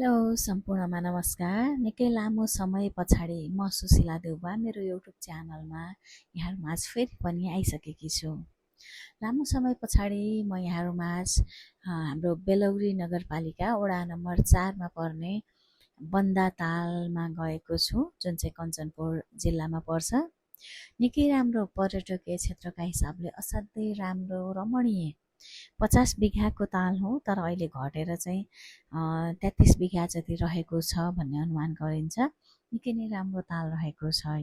Hello सम्पूर्णमा नमस्कार। निकै लामो समय पछाडि म सुशीला देउवा मेरो युट्युब च्यानलमा यहाँहरूमाझ फेरि पनि आइसकेकी छु। लामो समय पछाडि म यहाँहरूमाझ हाम्रो बेलौरी नगरपालिका वडा नम्बर 4 मा पर्ने बन्दातालमा गएको छु, जुन चाहिँ कञ्चनपुर जिल्लामा पर्छ। निकै राम्रो पर्यटकीय क्षेत्रका हिसाबले असाध्यै राम्रो रमणीय 50 बिघाको ताल हो, तर अहिले घटेर चाहिँ 33 बिघा जति रहेको छ भन्ने अनुमान गरिन्छ। निकै नै राम्रो ताल रहेको छ।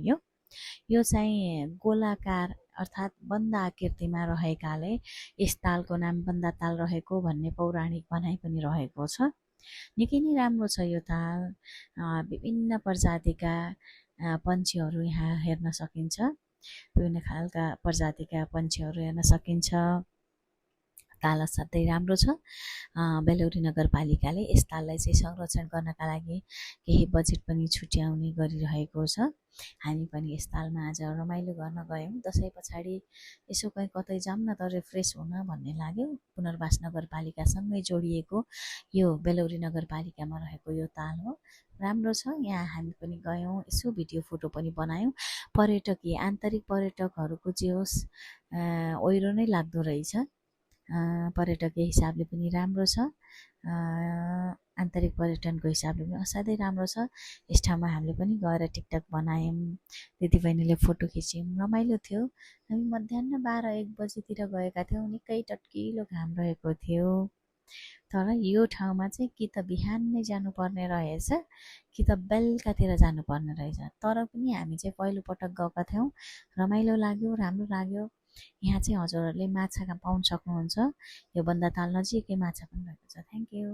यो चाहिँ गोलाकार अर्थात् बन्द आकृतिमा रहेकाले यस तालको नाम बन्दा ताल रहेको भन्ने पौराणिक भनाइ पनि रहेको छ। निकै नै राम्रो छ यो ताल। विभिन्न प्रजातिका पन्छीहरू यहाँ हेर्न सकिन्छ। विभिन्न खालका प्रजातिका पन्छीहरू हेर्न सकिन्छ। ताल असाध्यै राम्रो छ। बेलौरी नगरपालिकाले यस ताललाई चाहिँ संरक्षण गर्नका लागि केही बजेट पनि छुट्याउने गरिरहेको छ। हामी पनि यस तालमा आज रमाइलो गर्न गयौँ। दसैँ पछाडि यसो कतै जाऊँ न त रिफ्रेस हुन भन्ने लाग्यो। पुनर्वास नगरपालिकासँगै जोडिएको यो बेलौरी नगरपालिकामा रहेको यो ताल हो। राम्रो छ। यहाँ हामी पनि गयौँ, यसो भिडियो फोटो पनि बनायौँ। पर्यटकीय आन्तरिक पर्यटकहरूको जे होस् ओइरो नै लाग्दो रहेछ। पर्यटकीय हिसाबले पनि राम्रो छ। आन्तरिक पर्यटनको हिसाबले पनि असाध्यै राम्रो छ। यस ठाउँमा हामीले पनि गएर टिकटक बनायौँ, दिदीबहिनीले फोटो खिच्यौँ, रमाइलो थियो। हामी मध्याह 12-1 बजीतिर गएका थियौँ। निकै टट्किलो घाम रहेको थियो। तर यो ठाउँमा चाहिँ कि त बिहान नै जानुपर्ने रहेछ कि त बेलुकातिर जानुपर्ने रहेछ। तर पनि हामी चाहिँ पहिलोपटक गएका थियौँ। रमाइलो लाग्यो, राम्रो लाग्यो। यहाँ चाहिँ हजुरहरूले माछा पाउन सक्नुहुन्छ। यो बन्दाताल नजिकै माछा पनि रहेको छ। Thank you.